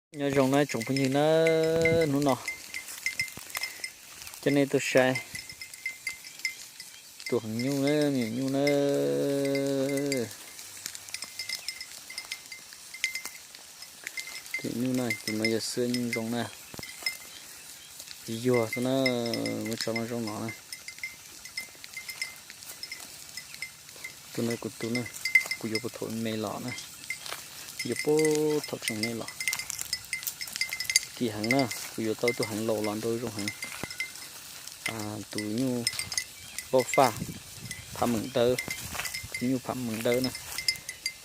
Nyob zoo na tsoom phooj ywg na, hnub no coj nej tuaj saib tus heev nyuj na, me nyuam nyuj na. Tus nyuj na, tus no yog xwb nyuj zoo na, yuag xwb na, muab tso noj zaub no na. Tus no kuv tu na, kuv yuav puag thaum me los na, yuav puag thaum tseem me los. Kim heev na, kuv yuav tau tus heev laus los nrau zoo heev. Tus nyuj vaub faj, pham meem dawb, tus nyuj pham meem dawb na,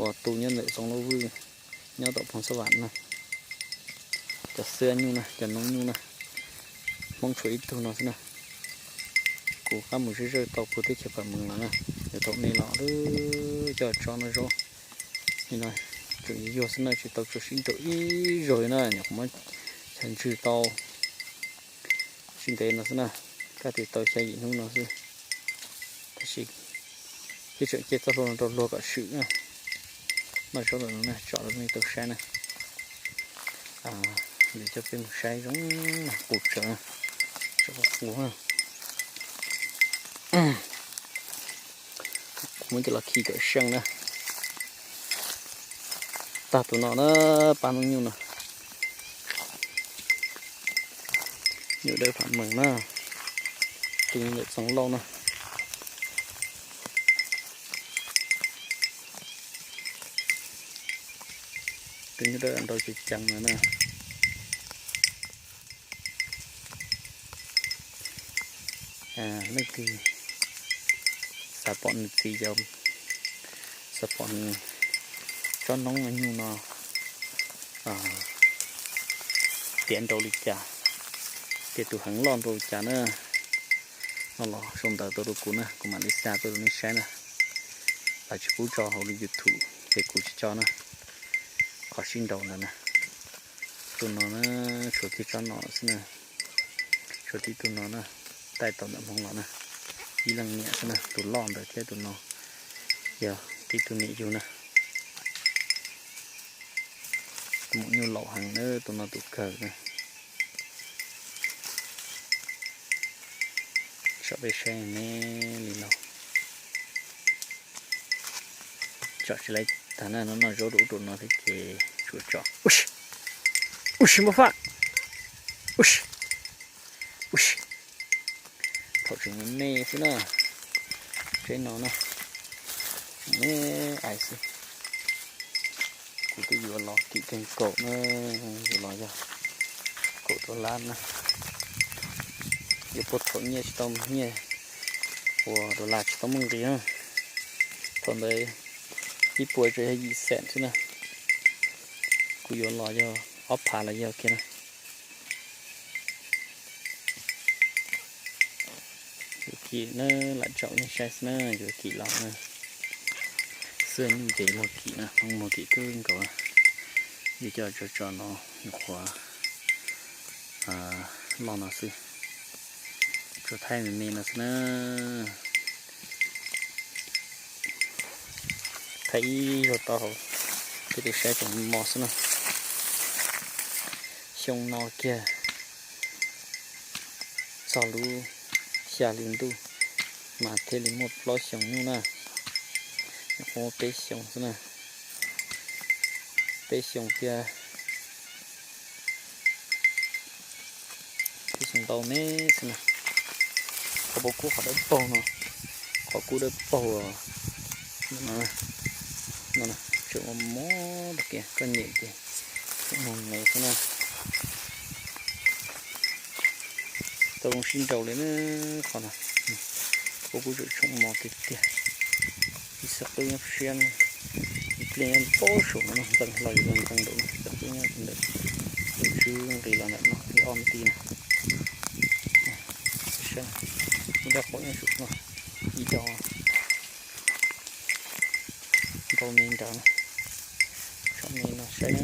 uas tu nyob ntawm Zoov Lauj Vwj, nyob tom Phoos Xab Vam na. Cov xwb nyuj na, cov noob nyuj na, Hmoob tshuav ib tug no xwb na. Kuv qab mus zawj zawj tau puag teb chaws pham meem los na, yuav thaum me los coj tso noj zaub. Nim no tseem yuag xwb na, tsis tau tso sib nraus ib zaug li na, nyuam qhuav muab chaw ntswg tau tsis ntev no xwb na, kaj tis tau xya yim hnub no xwb. Tab sis thiaj tseem cia txoj hlua no rau luag kom swm na. Noj zaub lawm no na, tso rau nej tau saib na. Yuav coj peb mus saib zoo qus tsawv, tsawv qus qus. Kuv muab coj los khi kom seej na. Tag tus no na, pab noob nyuj no. Nyuj dawb pham meem na, tus nyuj ntawm Txoov Lauj na. Tus nyuj dawb nrau ceev ceev no na. Leej twg xav pom nws txiv, xav pom nws tsob noob nyuj no tiav nrau li cas, tias tus heev loj nrau li cas na, no los sau ntawv tuaj rau kuv na, kuv mam li xa tuaj rau nej saib na. Lawv tsis pub tso hauv lub YouTube ces kuv tsis tso na. Qhov sib nraus ntawd na, tus no na, tshuav kiag tsob no xwb na. Tshuav tib tug no na, taij tau ntawm Hmoob los na. Ib leej niam xwb na, tus loj ntawd thiab tus no yog tib tug niam yug na. Tus maum nyuj laus heev na, tus no tus kawg na. Tsom peb saib ne li no. Tsom tsis laib tag na, no noj zaub rau ub rau no thiab ces tsuas tsom. Ub si, ub si, muab faj. Ub si, ub si. Thaum tseem me me xwb na, tsev no na, tseem me ais xwb. Kuv twb yuav los kim kawg kaum na, yuav los yog kaum dollar na. Yuav puag thaum nyiaj tsis tau, nyiaj uas dollar tsis tau muaj nqis na. Thaum ntawd ib puas tsuas yog yim xees xwb na. Kuv yuav los yog ob phav los yog kiag na. Yuav kim na, lam tsom nej saib xwb na, yuav kim los na. Xwb nyuj ces muag kim na, muag kim kawg nkaus na. Yuav coj tso tso no, nyuam qhuav loj no xwb. Tsuas thaij me me no xwb na. Thaij ib zaug tau hauv, peb tus saib tseem mos xwb na. Xyoo no kiag txog lub xya hli ntuj mas thiaj li muaj plaub xyoos nyuj na. Nyuam qhuav muaj peb xyoos xwb na. Peb xyoos tiag, peb xyoos ntau me xwb na. Qhov pob kub qhov dawb paug no, qhov kub dawb paug no, tseem mos mos kiag, koj nyem ces tseem mos mos xwb na. Tau zoo sib nraus li na, qhov no pob kub tseem tshoov mos tiag tiag. Ib xab qwb nyob siab, ib pliag nyob pob saum no, ntxeev hlo yuav ntxeev nraum no, ib xab qwb nyob ntawm tus tswb nqis los ntawm no ib ob nti na. Saib, ib rab qaum nyob saum no, ib rab nrau me nrad na. Tsom me no saib na.